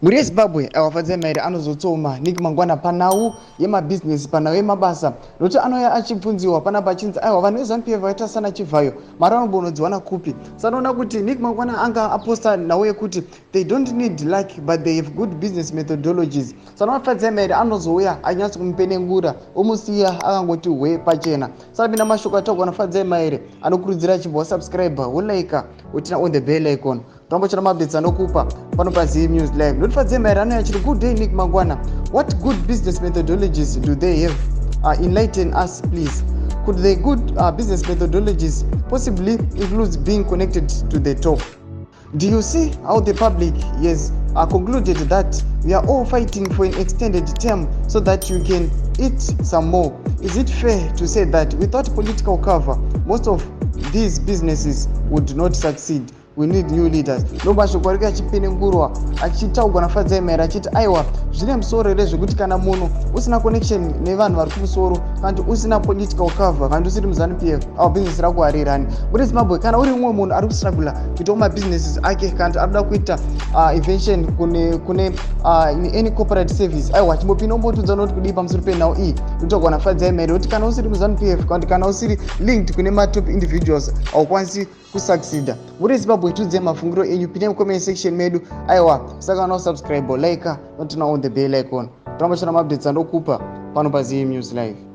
Mhuri yeZimbabwe, aiwa, Fadzai Mahere anozotsoma Nick Mangwana panhau yemabhizinesi, panhau yemabasa, nokuti anouya achibvunziwa panapa achinzi, aiwa, vanhu veZANU PF vaita sana Chivhayo, mari vanobonodziwana kupi? Sanoona kuti Nick Mangwana anga aposta nhau yekuti they don't need luck, but they have good business methodologies. Sanoona Fadzai Mahere anozouya anyatso kumupenengura, omusiya akangoti hwe pachena. Sanapinda mashoko ataurwa naFadzai Mahere, anokurudzira achibva wasubscribe, wolike, woturn on the bell icon, tambochera maupdates anokupa pano paZim News Live. Noti Fadzai Mahere anouya achiti, "Good day, Nick Mangwana. What good business methodologies do they have? Enlighten us, please. Could the good business methodologies possibly includes being connected to the top? Do you see how the public has concluded that we are all fighting for an extended term so that you can eat some more? Is it fair to say that without political cover, most of these businesses would not succeed? We need new leaders." Ndo mashoko ariko achipenengurwa, achitaurwa naFadzai Mahere, achiti, aiwa, zvine musoro here zvekuti kana munhu usina connection nevanhu vari kumusoro, kana kuti usina political cover, kana kuti usiri muZANU PF, awa bhizinesi rako harirani? Muri Zimbabwe, kana uri mumwe munhu ari kustrugula kuitawo mabusinesses ake, kana kuti ari kuda kuita invention kune any corporate service, aiwa, chimbopinda umbotudza noti kudii pamusoro penhau iyi inotaurwa naFadzai Mahere, kuti kana usiri muZANU PF, kana kuti kana usiri linked kune matop individuals, haukwanisi kusucceeda? Muri Zimbabwe, tiudzei mafungiro enyu, pindai mucomment section medu. Aiwa, saka kana usubscribe, like, noturn on the bell icon, toramba chana maupdates andokupa pano paZim News Live.